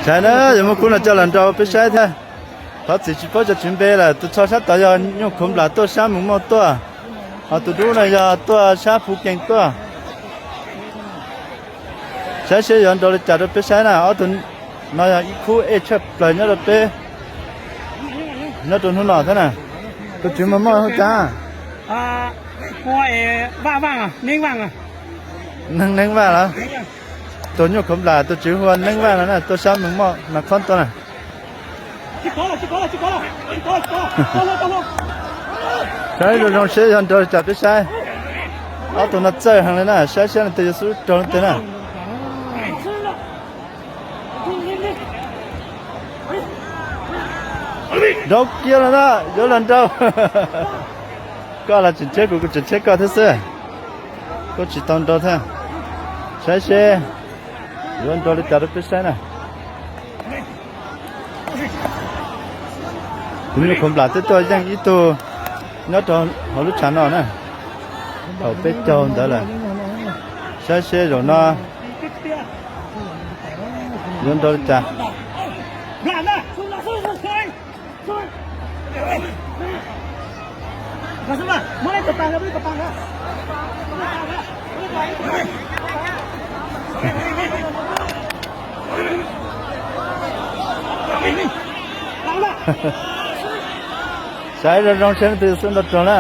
Saib na, yuav muaj kub no coj los nrau peb saib thiab. Thov txim tsis paub cov tswv npe lawm, tus txho sab tod yog Nyuj Khuv Nplas tuaj sab Mees Moj tuaj, ho tus dub no yog tuaj sab Phuv Kees tuaj. Saib seb yuav nrau li cas rau peb saib na. Ob tug no yog ib khub ej tshaj plaws nyob rau peb, nyob rau hnub no thiab na. Tus tswv Mees Moj hu cas? Neeb Neeb Vaj los? Tus Nyuj Khuv Nplas tus tswv hu ua Neeb Vaj no na, tuaj sab Mees Moj no khob tuaj na. Saib zoo zoo seb yog nrau li cas peb saib. Ob tug no txawj heev li na, saib seb leej twg yuav xub raug leej twg na. Nrau kiag los na, yuav los nrau. Koj los tseem tshiab kuv, kuv tseem tshiab koj thiab xwb. Kuj tsis tau nrau thiab. Saib seb yuav nrau li cas rau peb saib na. Tus Nyuj Khuv Nplas twb tuaj yeej ib tug nyob rau hauv lub tshav no na, thaum peb caug ntawd lawm. Saib seb zaum no yuav nrau li cas. Saib zoo zoo seb leej twg xub nrau raug na.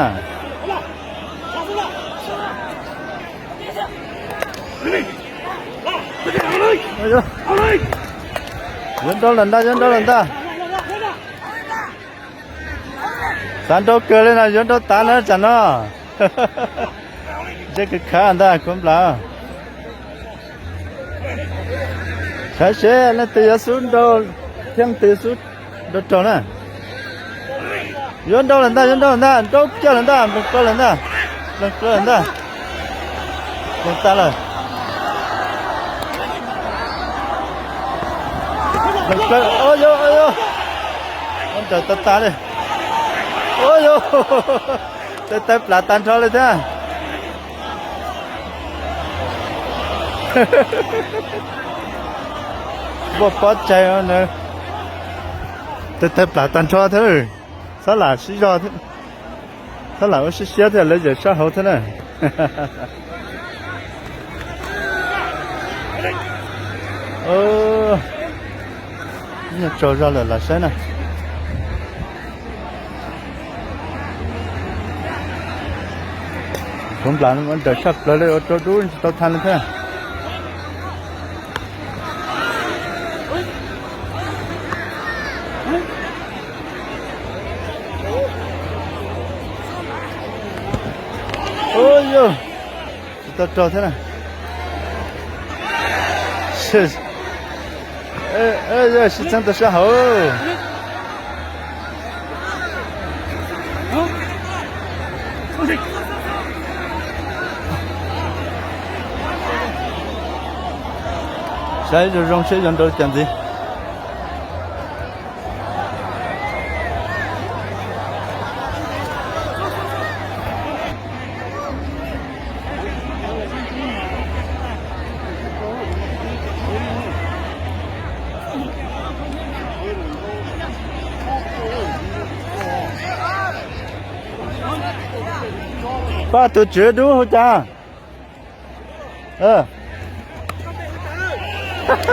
Yuav nrau lawm ntag, yuav nrau lawm ntag. Xav nrau kawg li no, yuav nrau tas na tsam no. Ntsej kawg khav ntag Khuv Nplas. Saib seb leej twg yuav xub nrau thiab leej twg yuav xub nrau raug na. Yuav nrau lawm ntag, yuav nrau lawm ntag, nrau kiag lawm ntag, nplees plaws lawm ntag, nplees plaws lawm ntag. Nplees tas lawm. Nplees plaws, o yog, o yog. Ua nrawm tas tas li. O yog, tes taw plam tag nrho li thiab. Npauj pob tsaig, tes taw plam tag nrho thiab. Xab lam sib zog, xab lam ua siab siab thiab, lawv yawm sab hauv thiab na. Nyuag tsaug zog lawm los saib na. Khuv Nplas ua nrawm tshaj plaws li, ua rau dub tsis tau tha li thiab. Ua yog, tsis tau raug thiab na. Sib txeeb tau sab hauv. Saib zoo zoo seb yuav nrau li cas ntxiv. Paj tus tswv dub hu cas?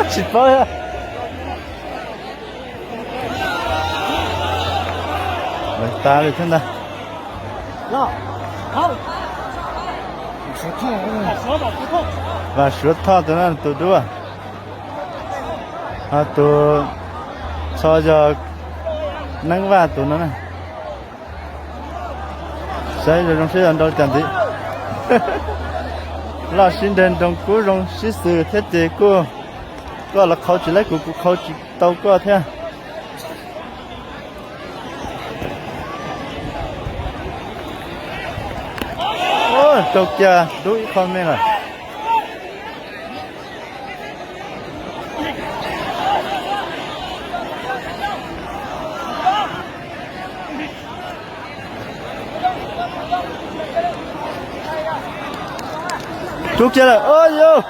Tsis paub. Lawv tas li thiab ntag. Vaj Suav Thoj tus no tus dub, ho tus txho yog Neeb Vaj tus no na. Saib zoo zoo seb yuav nrau li cas ntxiv. Loj sib nreg nroos kub zoo sib xws thiab ces kuj, koj los qhau tsis laib kuv, kuv qhau tsis tau koj thiab. Raug kiag dub ib qho me lawm. Rub kiag lawm, o yog,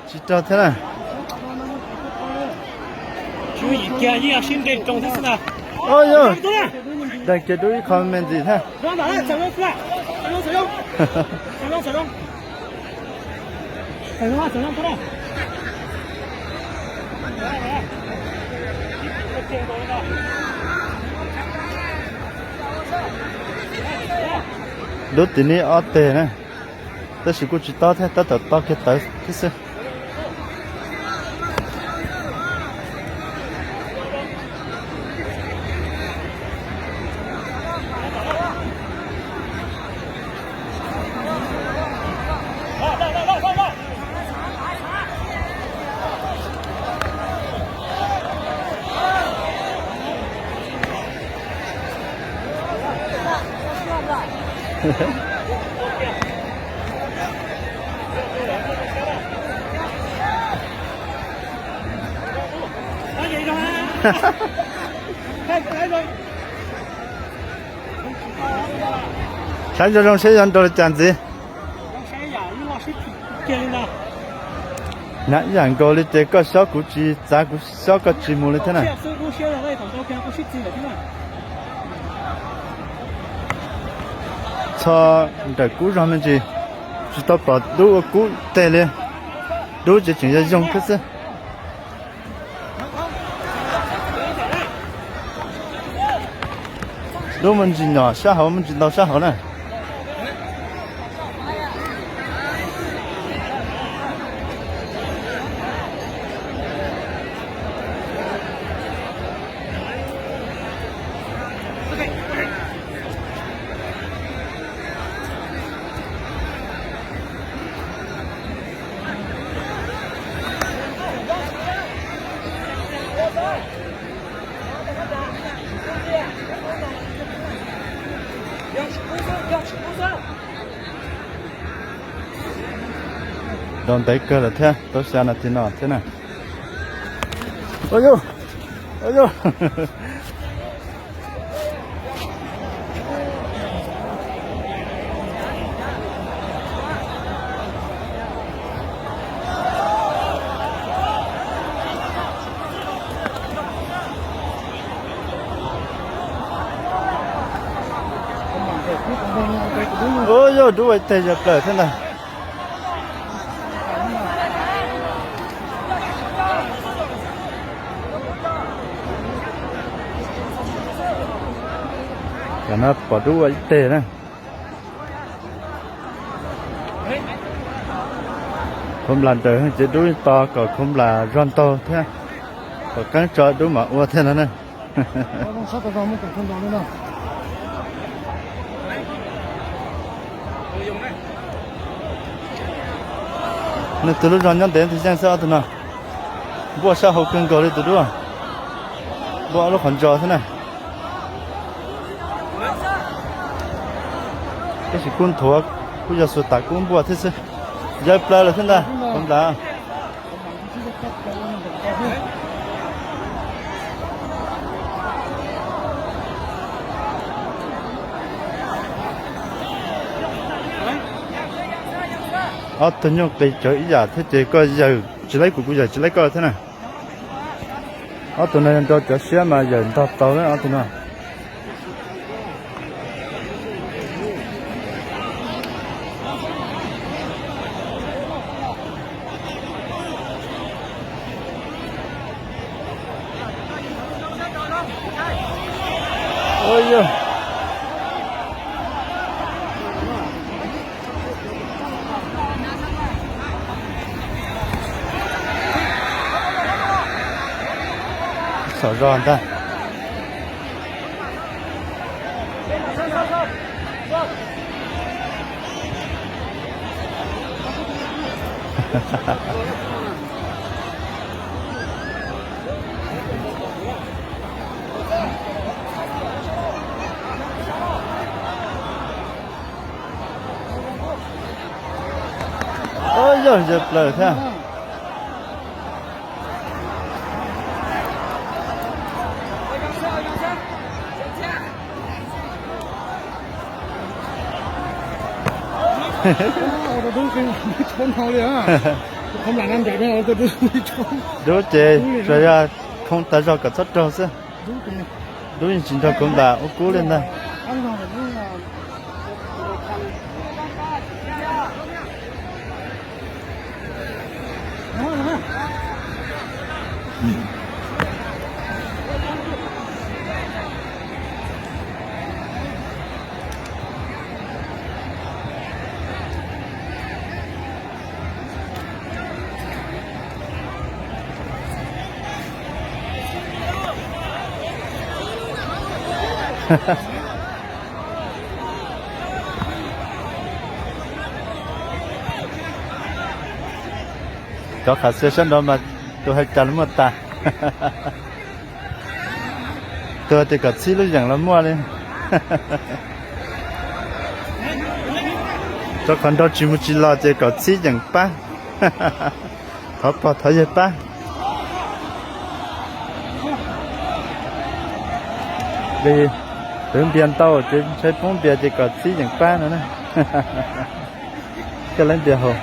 tsis raug thiab na. Kiag yeej sib nres roos thiab xwb ntag. Oj yog, deeg kiag dub ib qho me ntsis thiab. Dub tim ni ob teg na, tab sis kuj tsis tob thiab, tab tom tob kiag tawv thiab xwb. Saib zoo zoo seb yuav nrau li cas ntxiv. Nab yam nkaus li ces koj xyob kuv tsis txav, kuv xyob koj tsis mus li thiab na. Txho nrawm kub zog me ntsis, tsis tau pom dub ua kub teg li. Dub ces tseem yog yoog thiab xwb. Dub me ntsis nyom sab hauv, me ntsis ntau sab hauv na. Nrau ntev kawg lawm thiab, tau xya nas this no thiab na. Ua yus, ua yus. Ua yus, dub ua ib teg yog plaws thiab ntag. Tam no pom dub ua ib teg na. Khuv nplas nrawm ces dub to kom khuv nplas zog ntaug thiab, kom qeeb tso dub mam ua thiab no na. Nws tus lub zog nyob ntev ntug yeej xwb ob tug no. Npuaj sab hauv kawg nkaus li tus dub. Npuaj ob lub qhov ntsos xwb na. Tab sis kub nthuav, kuj yog xuas tas kub npuaj thiab xwb. Yawg plaws lawm thiab ntag, khuv nplas. Ob tug nyuj qis tsawv ib yam thiab ces koj yawm tsis laib kuv, kuv yawm tsis laib koj thiab na. Ob tug no yog nrau cov siab mas yawm ntog tau na ob tug no. Xav zog ntag. Yog yawg plaws thiab. Dub ces tsuas yog Khoob tag zog kom txhob raug xwb. Dub yeej tsis nrog Khuv Nplas ua kub li ntag. Cov qhav xwb sab nraud mas tus hais cas los muaj tas. Tus tias kom txhib lub yeem los muaj li. Rau qhov nrau tsis mus tsis los ces kom txhib yeem pab. Thov pog thov yawg pab. Vim twv npias ntau ces ntshai poob npias ces kom txhib yeem pab no na. Thiaj lawv npias haus.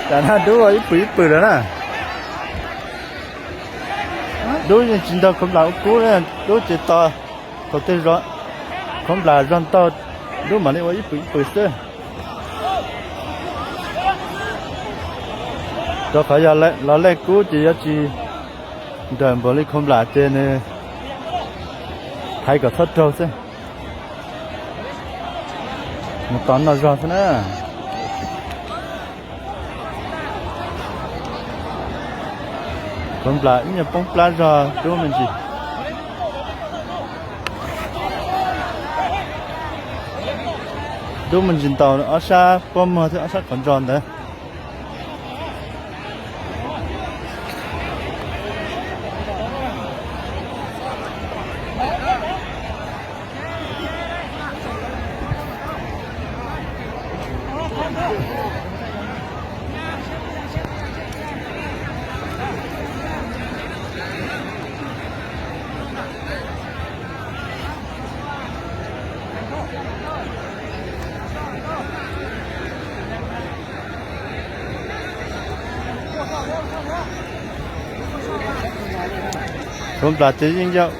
Tam no dub ua ib pwm ib pwm lawm na. Dub yeej tsis nrog Khuv Nplas ua kub, dub ces tos thaum twg Khuv Nplas zog ntau, dub mam li ua ib pwm ib pwm xwb. Rau qhov yog los lej kub ces yuav tsis nrawm npaum li Khuv Nplas ces nws thaiv kom txhob raug xwb. Mus tos noj zog xwb na. Khuv Nplas ib nyuag poob plab zog dub me ntsis. Dub me ntsis ntaus ob sab pob muag thiab ob sab qhov ntsos ntawd. Khuv Nplas ces yeej yog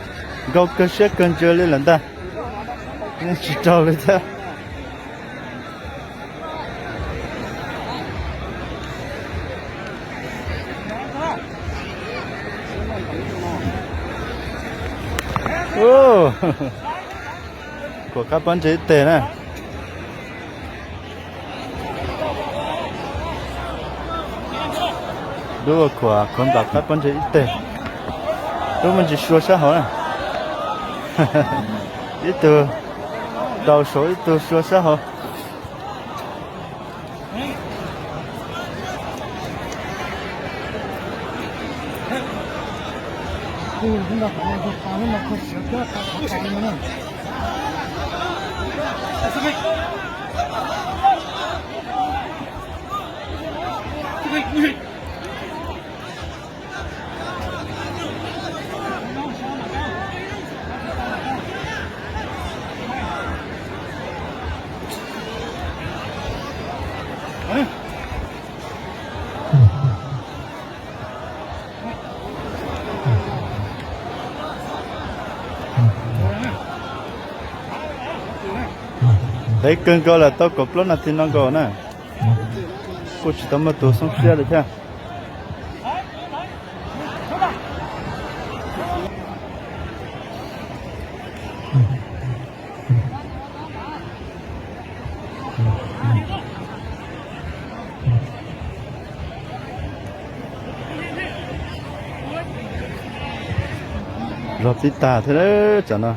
nkaug kawg siab kawg ntsws li lawm ntag. Yeej tsis raug li thiab. Khuam qab pob ntseg ib teg na. Dub ua Khuam, Khuam ntam qab pob ntseg ib teg. Dub me ntsis sua sab hauv na. Ib tug rau saud ib tug sua sab hauv. Ntev kawg nkaus lawm, tau kaum plaub nas this no nkaus na. Kuj tsis tau muaj tus xoob siab li thiab. Zog txij tag thiab tsam no.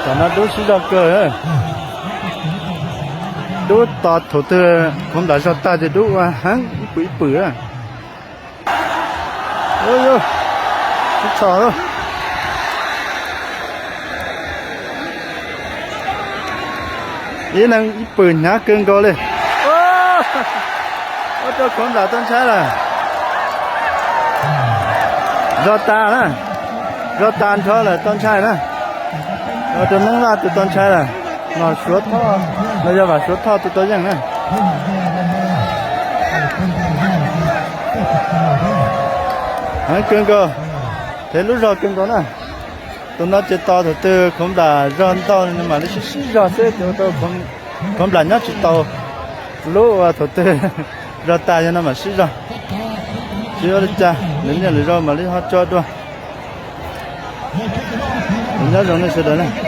Tam no dub sib zog kawg. Dub tos thaum twg Khuv Nplas zog tag ces dub ua heev ib pwm ib pwm. Txhom lawm. Ib leeg ib pwm hnyav kawg nkaus li. Ua rau Khuv Nplam tau ntshai lawm. Zog tas na, zog tas nrho lawm tau ntshai na. Ua rau Neeb Vaj tus tau ntshai lawm. Nom Suav Thoj, los yog Vam Suav Thoj tus tau yeej na. Heev kawg nkaus, thev lub zog kawg nkaus na. Tus no ces tos thaum twg Khuv Nplam zog ntau nws mam li sib sib zog xwb ces ua rau Khuv Nplam nyob tsis tau lub uas thaum twg zog tas yog no mam sib zog. Tsis ua li cas, lwm niaj lwm zaus mam li ho tso dua. Nyob zoo nej sawv daws na.